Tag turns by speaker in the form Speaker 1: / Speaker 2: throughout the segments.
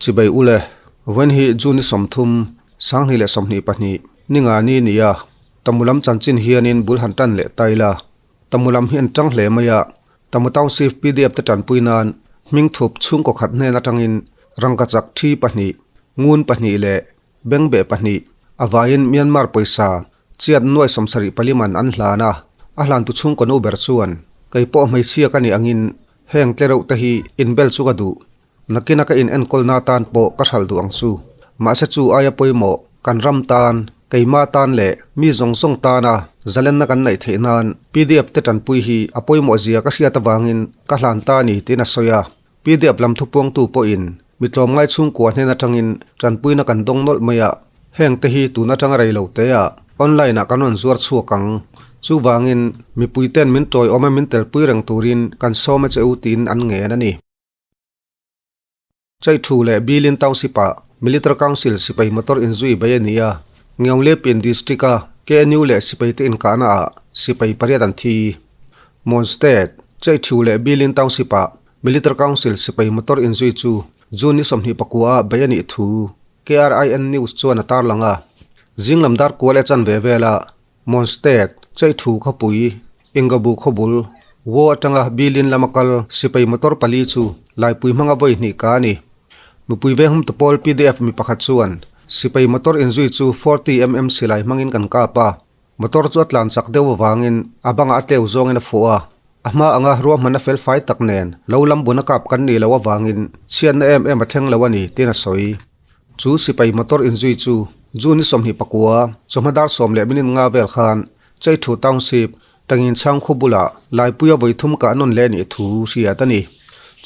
Speaker 1: Chibai ule, vawiin hi June ni 30, 2022, ninga ni nia, Tamu lam chanchin hianin bul han tan leh ta ila. Tamu lam hi an tang hle mai a, Tamu Township pdf te tanpui nan hmingthup chhungkaw khat hnen atangin rangkachak thi pahnih, ngun pahnih leh bengbeh pahnih a vaiin Myanmar pawisa chiat nuai 74 man an hlan a, a hlantu chhungkaw nu ber chuan, Kei pawh hmeichhia ka nih angin heng tlereuh te hi inbel chu ka duh. Nakina ka in enkawlna tan pawh ka hralh duh ang chu. Mahse chu aia pawimawh, kan ram tan, keima tan leh mi zawng zawng tana zalenna kan neih theih nan pdf te tanpui hi a pawimawh zia ka hriat avangin ka hlan ta a ni tiin a sawi a. Pdf lam thupuangtu pawhin mi tlawmngai chhungkua hnen atangin tanpuina kan dawng nawlh mai a, heng te hi tun atanga rei lo te ah online ah kan rawn zuar chhuak ang. Chuvangin mipuiten min tawiawm a min telpui reng turin kan sawm a che u tiin an ngen a ni. Chaihthu leh Bilin Township-ah Military Council sipai motor inzui bai a ni a, Ngeunglepin District-a KNU leh sipaite inkahnaah sipai pariat an thi. Mon State, Chaihthu leh Bilin Township-ah Military Council sipai motor inzui chu June ni 29-ah bai a nih thu KRIN News chuan a tarlang a. Zinglam dar kual e chanve vela Mon State, Chaihthu khawpui, Ingabu khawbul, Wo atanga Bilin lama kal sipai motor pali chu Laipui hmanga vawi hnih ka a ni. Mipui venghum tupawl pdf mi pakhat chuan sipai motor inzui chu 40mm silai hmangin kan kap a, motor chu a tlan chak deuh avangin a bangah a tleu zawngin a fuh a, a hma anga ruahmanna fel fai tak nen lo lam bun a kap kan nih loh avangin chhiatna em em a thleng lo a ni tiin a sawi. Chu sipai motor inzui chu June ni 29 chawhma dar sawm leh minute nga vel khan Chaithu Township, Tangin chhang khaw bulah Laipuia vawi thum kah nawn leh nih thu hriat a ni.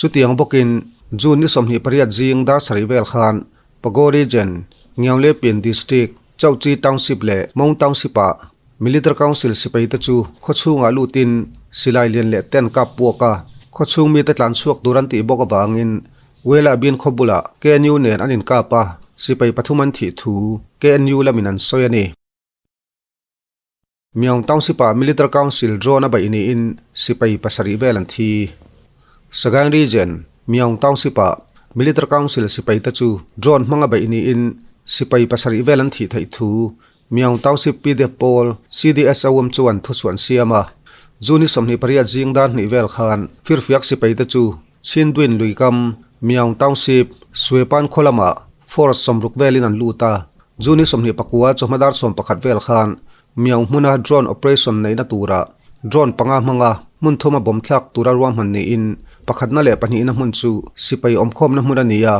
Speaker 1: Chutiang bawkin June ni 28 zing dar sarih vel khan Pago Region, Ngiaunglepin District, Chauchi Township leh Mong Township-ah Military Council sipaite chu khaw chhungah lutin silai lian leh ten kap puak a, khaw chhung mite tlan chhuak tur an tih bawk avangin Wela bin khaw bulah KNU nen an inkap a, sipai pathum an thih thu KNU lamin an sawi a ni. Myaung Township-ah Military Council drone a baih niin sipai pasarih vel an thi. Sagaing Region, Myaung Township-ah Military Council sipaite chu drone hmanga baih niin sipai pasarih vel an thih theih thu Myaung Township pdf pawl CDSOM chuan thuchhuah an siam a. June ni 28 zing dar hnih vel khan firfiak sipaite chu Chindwin luikam, Myaung Township, Swepan khaw lamah force 60 velin an lut a. June ni 29 chawhma dar 11 vel khan Myaung hmuna drone operation neihna tura drone panga hmanga hmun thuma bomb thlak tura ruahman niin pakhatna leh pahnihna hmun chu sipai awmkhawmna hmun a ni a,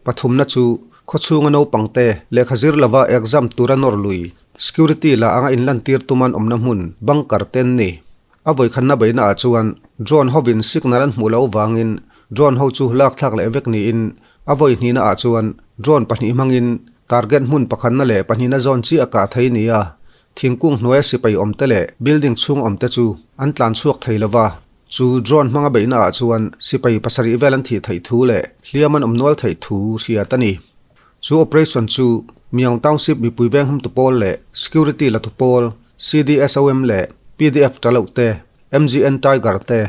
Speaker 1: pathumna chu khawchhunga naupangte lehkha zir lova exam tura nawr lui security la anga inlantir tuman awmna hmun bunker te an ni. A vawikhanna beihna ah chuan drone hovin signal an hmuh loh vangin drone ho chu lak thlak leh vek niin a vawi hnihna ah chuan drone pahnih hmangin target hmun pakhatna leh pahnihna zawn chiah a kah thei ni a, thingkung hnuaia sipai awm te leh building chhung awm te chu an tlan chhuak thei lova, chu drone hmanga beihna ah chuan sipai pasarih vel an thih theih thu leh hliam an awm nual theih thu hriat a ni. Chu operation chu Myaung Township mipui venghum tu pawl leh security la tu pawl CDSOM leh pdf ta loh te, MGN Tiger te,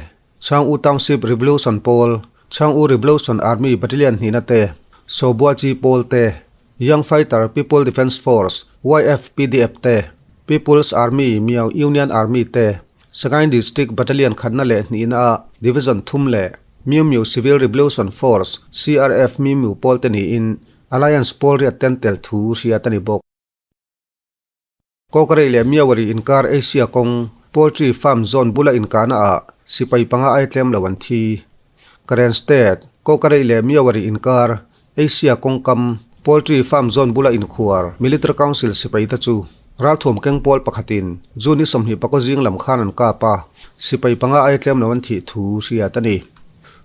Speaker 1: Chang U Township Revolution pawl, Chang U Revolution Army Battalion hnihna te, Sobuachi pawl te, Young Fighter People Defence Force, YFPDF te, People's Army Myaung Union Army te, Sagaing District Battalion khatna leh hnihna a Division thum leh Myu Myu Civil Revolution Force, CRF Myu Myu pawl te niin Alliance pawl riat ten tel thu hriat a ni bawk. Kawkarei leh Myawarih inkar Asia kawng Poultry Farm Zone bula inkahna ah sipai panga ai tlem lo an thi. Karen State, Kawkarei leh Myawarih inkar Asia kawng kam Poultry Farm Zone bula inkhuar Military Council sipai te chu ralthuam keng pawl pakhatin June ni 24 zing lam khan an kap a, sipai panga ai tlem lo an thih thu hriat a ni.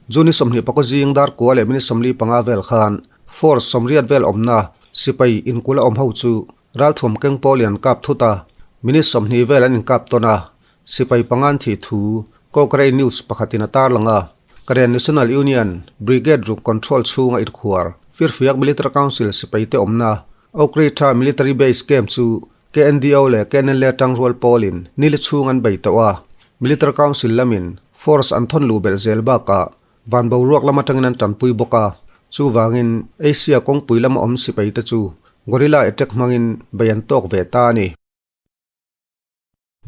Speaker 1: June ni 24 zing dar kua leh minute 45 vel khan Force 80 vel awmna sipai inkula awm ho chu ralthuam keng pawlin an kap thut a, minute 20 vel an inkap tawn a, sipai panga an thih thu Kawkarei News pakhatin a tarlang a. Karen National Union Brigade ruk control chhunga inkhuar Firfiak Military Council sipaite awmna Oakridge-a Military Base Camp chu KNDO leh KNLA tangrual pawlin nili chhung an bei tawh a, Military Council lamin force an thawn luh belh zel bakah van boruak lam atangin an tanpui bawk a. Chuvangin Asia kawngpui lama awm sipaite chu guerrilla attack hmangin bei an tawk ve ta a ni.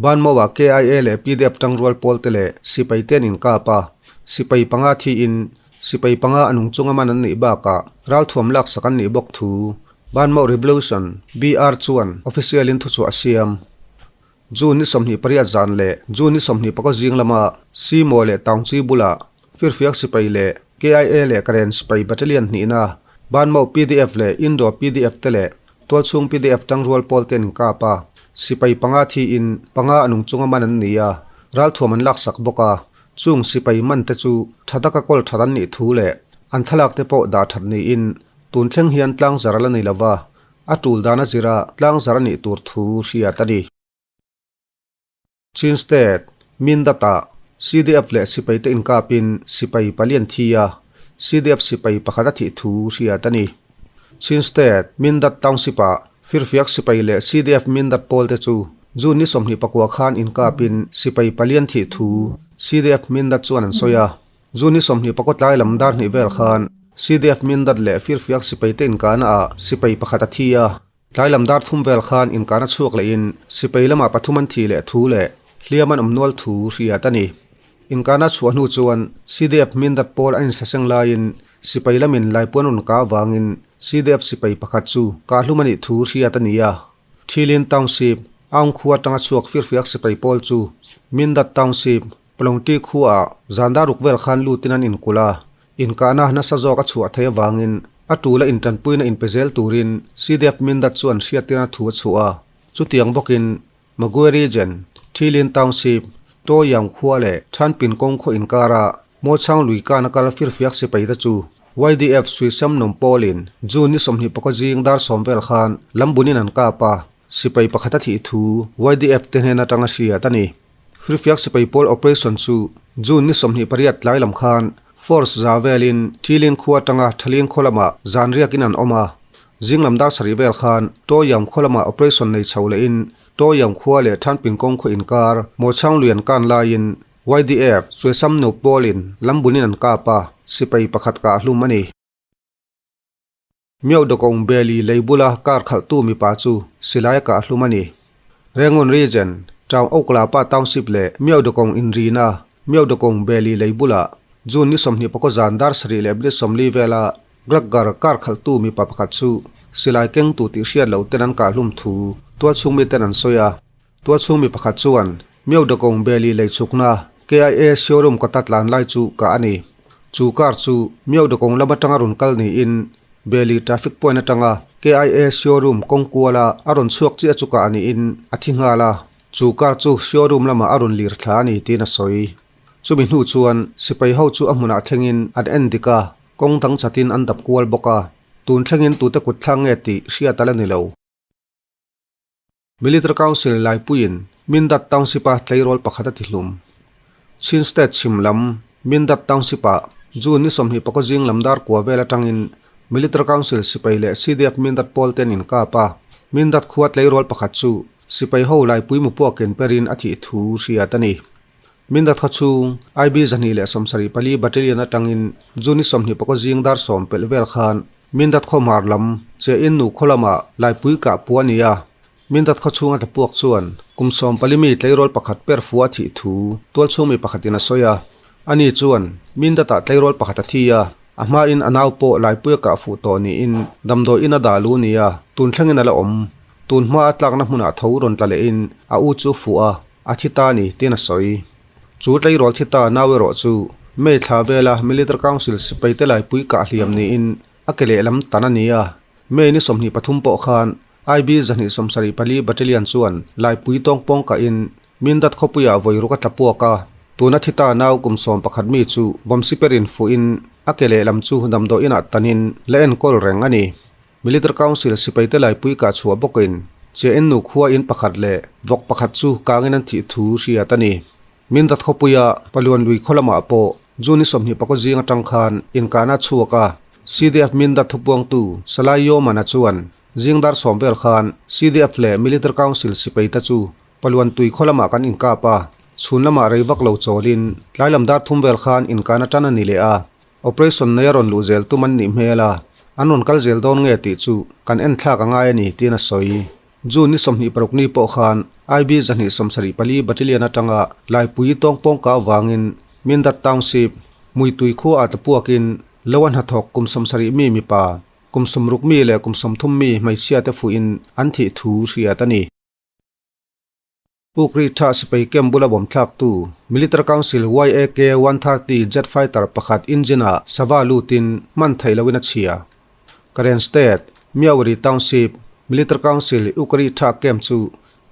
Speaker 1: Banmawa KIA leh pdf tangrual pawlte leh sipaite an inkap a, sipai panga thiin sipai panga a nung chunga man an nih bakah ralthuam laksak an nih bawk thu Banmaw Revolution, BR, chuan official-in thuchhuah a siam. June ni 28 zan leh June ni 25 zing lama Simo leh Taungchi bulah Firfiak sipai leh KIA leh Karen sipai battalion hnihna Banmaw pdf leh Indo pdf te leh Tualchhung pdf tangrual pawl te an inkap a, sipai panga thiin panga a nung chunga man an ni a, ralthuam an laksak bawk a, chung sipai man te chu tha taka kawl that an nih thu leh an thlalak te pawh dah that niin tun thleng hian tlangzar a la ni lova, a tul dan a zira tlangzar a nih tur thu hriat a ni. Chin State, Mindat-ah CDF leh sipaite inkapin sipai pali an thi a, CDF sipai pakhat a thih thu hriat a ni. Chin State, Mindat Township-ah Firfiak sipai leh CDF Mindat pawlte chu June ni 24 khan inkapin sipai pali an thih thu CDF Mindat chuan an sawi a. June ni 24 tlai lam dar hnih vel khan CDF Mindat leh Firfiak sipaite inkahnaah sipai pakhat a thi a. Tlai lam dar thum vel khan inkahna chhuak lehin sipai lamah pathum an thih leh thu leh hliam an awm nual thu hriat a ni. Inkahna chhuah hnu chuan CDF Mindat pawl an insaseng laiin sipai lamin laipuan rawn kah avangin CDF sipai pakhat chu kahhlum a nih thu hriat a ni a. Thilin Township, Aung khua atanga chhuak firfiak sipai pawl chu Mindat Township, Palongti khuaah zan dar ruk vel khan lutin an inkulh a. Inkahna nasa zawk a chhuah theih avangin a tula intanpuina inpe zel turin CDF Mindat chuan hriattirna thu a chhuah a. Chutiang bawkin Magwe Region, Thilin Township, Toyang khua leh Thanpin kawng khaw inkara Mawchhang lui kana kal firfiak sipaite chu YDF Suisam Nawm pawlin June ni 24 zing dar sawm vel khan lambunin an kap a, sipai pakhat a thih thu YDF te hnen atanga hriat a ni. Firfiak sipai pawl operation chu June ni 28 tlai lam khan Force za velin Thilin khua atanga Thalin khaw lamah zan riakin an awm a. Zing lam dar sarih vel khan Toyam khaw lamah operation nei chho lehin Toyam khua leh Thanpin kawng khaw inkar Mawchhang lui an kan laiin YDF Suesam nu pawlin lambunin an kap a, sipai pakhat kah hlum a ni. Miau Dawkawng Beli lei bula car khalhtu mipa chu silai a kah hlum a ni. Rangoon Region, Town Oklapa Township leh Miau Dawkawng inrina Miau Dawkawng Beli lei bulah June ni 24 zan dar sarih leh minute 40 vela Glaggar car khalhtu mipa pakhat chu silai kengtu tih hriat loh ten an kah hlum thu tualchhung miten an sawi a. Tualchhung mi pakhat chuan Miau Dawkawng Beli lei chhukna KIA showroom kawta tlan lai chu kah a ni. Chu car chu Miau Dawkawng lam atanga rawn kal niin Beli traffic point atanga KIA showroom kawng kuala a rawn chhuak chiah chu kah niin a thi nghal a. Chu car chu showroom lamah a rawn lir thla a ni tiin a sawi. Chumi hnu chuan sipai ho chu a hmunah thlengin an en dik a, kawng dang chatin an dap kual bawk a. Tun thlengin tute kut thlang nge tih hriat a la ni lo. Military Council laipuiin Mindat Township-a tleirawl pakhat a tihlum. Chin State chhim lam Mindat Township-ah June ni 24 zing lam dar kua vel atangin Military Council sipai leh CDF Mindat pawl te an inkap a, Mindat khua tleirawl pakhat chu sipai ho laipui mupuakin perin a thih thu hriat a ni. Mindat khaw chhung IB 274 Battalion atangin June ni 24 zing dar sawm pelh vel khan Mindat khaw hmar lam che in nu khaw lamah laipui kah pu a ni a, Mindat khaw chhunga tla puak chuan kum 14 mi tleirawl pakhat per fu a thih thu tualchhung mi pakhatin a sawi a. Ani chuan Mindatah tleirawl pakhat a thi a, a hmain a nau pawh laipui a kah fuh tawh niin damdawi in a dah lu nia tun thlengin a la awm. Tun hma a tlakna hmunah tho rawn tla lehin a u chu fuh a, a thi ta ni tiin a sawi. Chu tleirawl thi ta nau erawh chu May thla vela Military Council sipaite laipui kah hliam niin a ke lehlam tan a ni a. May ni 23 pawh khan IB 274 Battalion chuan laipui tawngpawng kahin Mindat khawpuiah vawi ruk a tla puak a. Tuna thi ta nau kum 11 mi chu bomb siperin fuhin a ke lehlam chu damdawi inah tanin la enkawl reng a ni. Military Council sipaite laipui kah chhuah bawkin Chiahin nu khua in pakhat leh vawk pakhat chu kangin an thih thu hriat a ni. Mindat khawpuia Paluan lui khaw lamah pawh June ni 24 zing atang khan inkahna a chhuak a, CDF Mindat thupuangtu Salai Yomana chuan zing dar sawm vel khan CDF leh Military Council sipaite chu Paluan tui khaw lamah kan inkap a, chhun lamah rei vak lo chawlin tlai lam dar thum vel khan inkahna tan a ni leh a. Operation nei a rawn luh zel tum an nih hmel a, an rawn kal zel dawn nge tih chu kan en thlak a ngai a ni, tiin a sawi. June ni 26 ni pawh khan IB 274 Battalion atanga Laipui tawngpawngka avangin Mindat Township, Muitui khua ah tlapuakin lo a hnathawk kum 70 mi mipa, kum 60 mi leh kum 30 mi hmeichhia te fuhin an thih thu hriat a ni. Pukri tha sipai camp bula bawm thlaktu Military Council YAK 130 jet fighter pakhat engine ah sava lutin hman theih loin a chhia. Karen State, Myauri Township, Military Council Ukri tha camp chu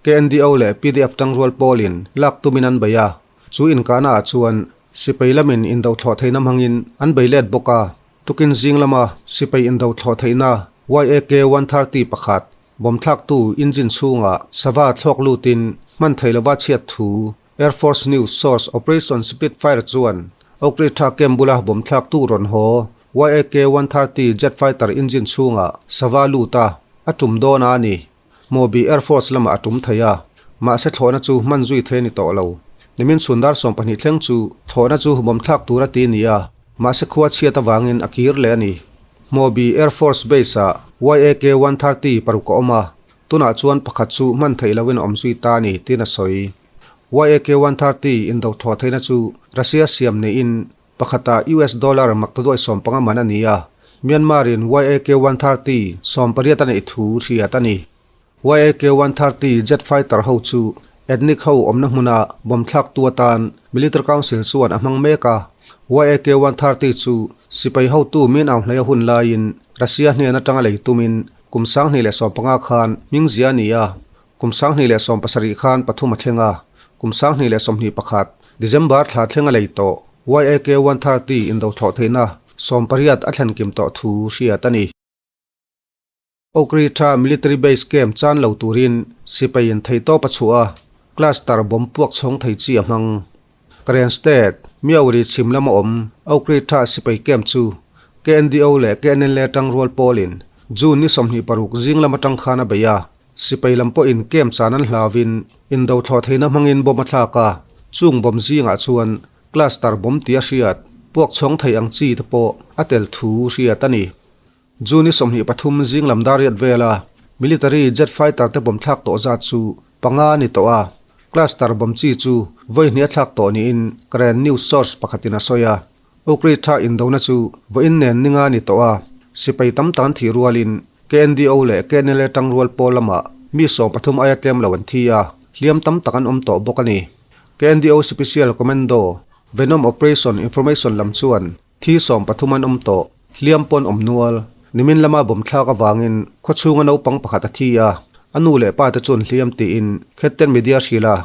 Speaker 1: KNDO leh PDF tangrual pawlin lak tumin an bei a, chu inkahna ah chuan sipai lamin indo thlawh theihna hmangin an bei let bawk a, tukin zing lama sipai indo thlawh theihna YAK 130 pakhat Bawmthlaktu engine chhungah sava thlawk lutin hman thei lova chhiat thu Air Force News Source Operation Spitfire chuan Oak Ridge tha camp bula bawmthlaktu rawn haw YAK 130 jet fighter engine chhungah sava lut a, a tum dawn a ni. Hmawbi Air Force lamah a tum thei a, mahse thlawhna chu hman zui thei a ni tawh lo. Nimin chhun dar 20 thleng chu thlawhna chu bawmthlak tur a ti ni a, mahse khua chhiat avangin a kir leh a ni. Hmawbi Air Force Base-ah YAK 130 paruk a awm a, tunah chuan pakhat chu hman theih loin a awm zui ta a ni, tiin a sawi. YAK 130 indo thawh theihna chu Russia siam neiin pakhatah US dollar maktaduai 15 man a ni a, Myanmar-in YAK 130 18 a neih thu hriat a ni. YAK 130 jet fighter ho chu ethnic ho awmna hmuna bomb thlaktu atan Military Council chuan a hmang mek a. YAK 130 chu sipai hotu Min Aung Hlaing a hun laiin Russia hnen atanga lei tumin kum 2015 khan hming zia a ni a, kum 2017 khan pathum a thleng a, kum 2021 December thla thleng a lei tawh. YAK 130 indo thlawh theihna 80 a thlen kim tawh thu hriat a ni. Oak Ridge-a military base camp chan lo turin sipaiin theihtawp a chhuah a, cluster bomb puak chhawng thei chi a hmang. Karen State, Myauri chhim lama awm Oak Ridge-a sipai camp chu KNDO leh KNLA tangrual pawlin June ni 26 zing lam atang khan a bei a, sipai lam pawhin camp chan an hlauvin indo thlawh theihna hmangin bomb a thlak a, chung bomb zingah chuan cluster bomb tia hriat puak chhawng thei ang chi te pawh a tel thu hriat a ni. June 23 zing lam dar riat vela military jet fighter te bomb thlak tawh zat chu panga a ni tawh a, cluster bomb chi chu vawi hnih a thlak tawh niin Karen news source pakhatin a sawi a. Oak Ridge tha indona chu vawiin nen ninga a ni tawh a, sipai tam tan thih rualin KNDO leh KNLA tangrual pawl lamah mi 13 aia tlem lo an thi a, hliam tam tak an awm tawh bawk a ni. KNDO Special Commando Venom Operation Information lam chuan Thi 13 an awm tawh, hliam pawn awm nual. Nimin lama bawm thlak avangin khawchhunga naupang pakhat a thi a, a nu leh pa te chuan hliam tiin Khetten Media hrilh a.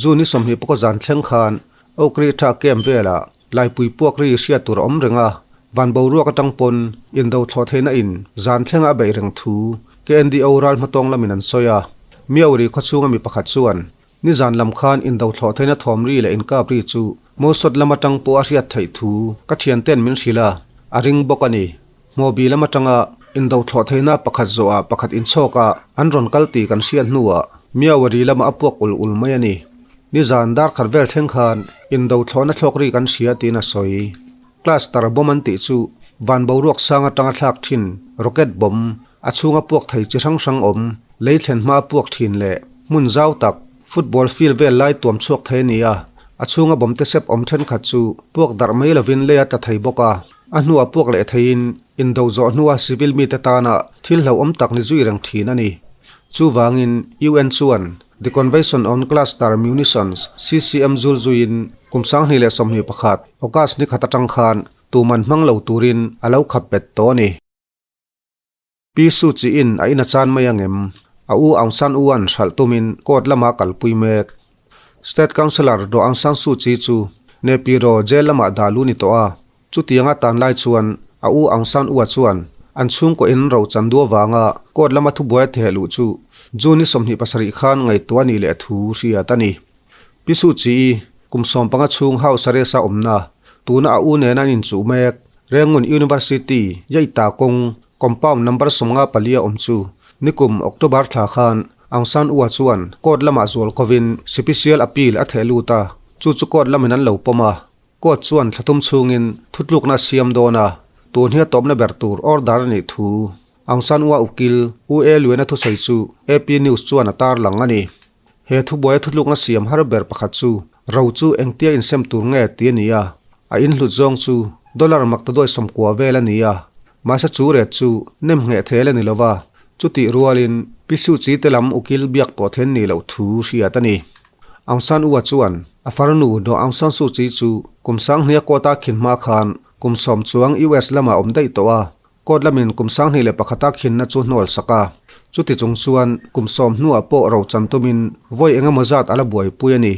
Speaker 1: June ni 20 pawh zan thleng khan Oak Ridge tha camp velah Laipui puak ri hriat tur a awm reng a, van boruak atang pawn indo thlawh theihna in zan thlenga a beih reng thu KNDO ral hmatawng lamin an sawi a. Miauri khawchhunga mi pakhat chuan Nizan lam khan indo thlawh theihna thawm ri leh inkap ri chu Mosot lam atang pawh a hriat theih thu ka thianten min hrilh a, a ring bawk a ni. Hmawbi lam atanga indo thlawh theihna pakhat zawhah pakhat inchhawkah an rawn kal tih kan hriat hnuah Miawari lamah a puak ul ul mai a ni. Nizan dar khat vel thleng khan indo thlawhna thlawk ri kan hria tiin a sawi. Cluster bomb an tih chu van boruak sang atanga thlak thin rocket bomb a chhunga puak thei chi hrang hrang awm, lei thlen hma puak thin leh hmun zau tak football field vel lai tuam chhuak thei a ni a, a chhunga bomb te sep awm thenkhat chu puak darh mai lovin lei a tla thei bawk a, a hnuah puak leh theiin indo zawh hnua civil mite tana thil hlauhawm tak ni zui reng thin a ni. Chuvangin UN chuan The Convention on Cluster Munitions, CCM, zul zuiin kum 2021 August ni khat atang khan tuman hmang lo turin a lo khap bet tawh a ni. Pi Suu Kyi-in a in a chan mai angem? A u Aung San U-a'n hralh tumin court lama kalpui mek. State Counsellor Daw Aung San Suu Kyi chu Naypyidaw jail lamah dah lu ni tawh a, chutianga tan lai chuan a u Aung San U-a chuan an chhungkaw in ro chan duh avanga court lama thubuai a theh luh chu June ni 27 khan ngaihtuah a nih leh thu hriat a ni. Pi Suu Kyi-i kum 15 chhung house arrest a awmna, tuna a u nena an inchuh mek. Rengun University, Yaita kawng, compound number 54 a awm chu nikum October thla khan Aung San Ua chuan court lamah zual kovin special appeal a theh lut a, chu chu court lamin an lo pawm a. Court chuan thla thum chhungin thutlukna a siam dawn a, tun hi a tawpna ber tur order a nih thu Aung San Ua ukil U E Lwena thusawi chu AP News chuan a tarlang a ni. He thubuaia thutlukna siam har ber pakhat chu ro chu engtia insem tur nge ti a ni a, a inhlut zawng chu dollar mak ta duai 90 vel a ni a, mahse chu ret chu nem ngheh thel a ni lo va, chutih rualin Pi Suu Kyi te lam ukil biak pawh then nih loh thu hriat a ni. Aung San Ua chuan a farnu Daw Aung San Suu Kyi chu kum sanghnia court a khin hma khan kum 10 chuang US lamah a awm daih tawh a, Court lamin kum 2001 a khinna chu hnual sak a, chuti chung chuan kum 10 hnuah pawh ro chan tumin vawi eng emaw zat a la buaipui a ni.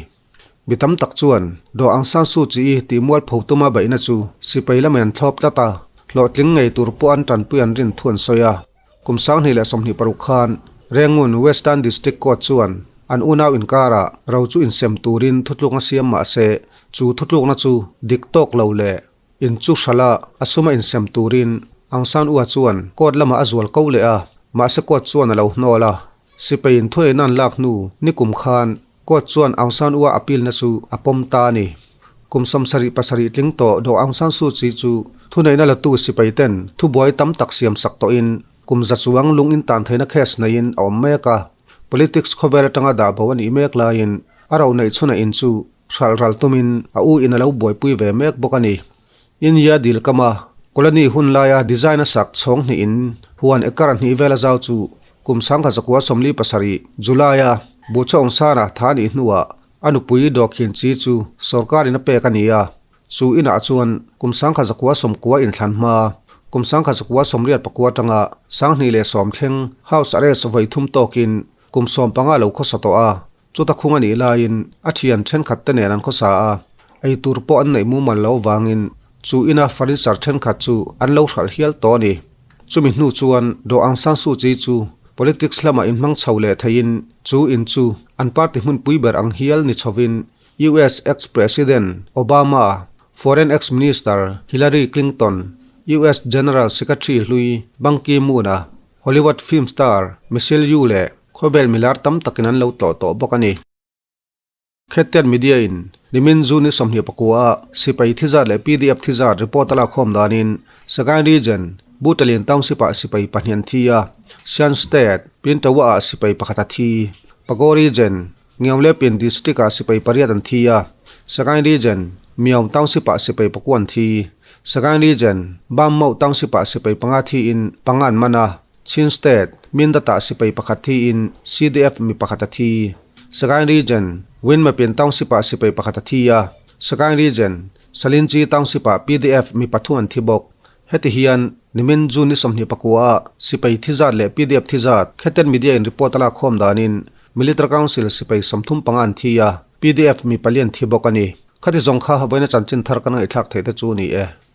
Speaker 1: Mi tam tak chuan Daw Aung San Suu Kyi tih mualpho tuma beihna chu sipai lamin an thlawp tlat a, hlawhtling ngei tur pawh an tanpui an rin thu an sawi a. Kum 2026 khan Rangoon Western District Court chuan an unau inkarah ro chu insem turin thutlukna siam mah se, chu thutlukna chu dik tawk lo leh In chu hrala a suma insem turin Aung San Ua chuan court lamah a zual ko leh a, mahse court chuan a lo hnawl a. Sipai in thuneihna an lak hnu nikum khan court chuan Aung San Ua appeal na chu a pawm ta a ni. Kum 77 tling tawh Daw Aung San Suu Kyi chu thuneihna latu sipai ten thubuai tam tak siam sak tawhin kum za chuang lung in tan theihna case neiin a awm mek a. Politics khawvel atanga dah bo a nih mek laiin a ro neih chhuna in chu Hralh ral tumin a u in a lo buaipui ve mek bawk a ni. India dil kama colony hun laia design a sak chhawng hnih in huan acre hnih vel a zau chu kum 1947 July a Buhchawng Sara tha nih hnuah a nupui Dawkhin Chi chu sorkar in a pek a ni a. Chu inah chuan kum 1990 inthlan hma kum 1989 atanga 2010 thleng house arrest vawi thum tawkin kum 15 lo khawsa tawh a. Chuta khung a nih laiin a thian thenkhat te nen an khawsa a, ei tur pawh an neih mumal lo avangin chu ina furniture thenkhat chu an lo hralh hial tawh a ni. Chumi hnu chuan Daw Aung San Suu Kyi chu politics lamah inhmang chho leh theiin chu in chu an party hmunpui ber ang hial ni chhovin US ex-President Obama, Foreign ex-Minister Hillary Clinton, US General Secretary hlui Ban Ki-moon-a, Hollywood film star Michelle Yeoh leh khawvel milar tam takin an lo tlawh tawh bawk a ni. Khettian Media in nimin June ni 24 a sipai thizat leh pdf thizat report a lakkhawm danin Sagaing Region, Butalin Township ah sipai pahnih an thi a, Shan State, Pintawa ah sipai pakhat a thi. Pago Region, Ngiaunglepin District ah sipai pariat an thi a, Sagaing Region, Myaung Township ah sipai pakua an thi. Sagaing Region, Bam Mauh Township ah sipai panga thiin panga an man a, Chin State, Mindat ah sipai pakhat thiin CDF mi pakhat a thi. Sagaing Region, Winmapin Township ah sipai pakhat a thi a, Sagaing Region, Salinci Township ah PDF mi pathum an thi bawk. Heti hian nimin June ni 24 ah sipai thi zat leh pdf thi zat Khetten Media in report a lakkhawm danin Military Council sipai 35 an thi a, pdf mi pali an thi bawk a ni. Khati zawng kha vawiina chanchin thar kan ngaihthlak theih te chu a ni e.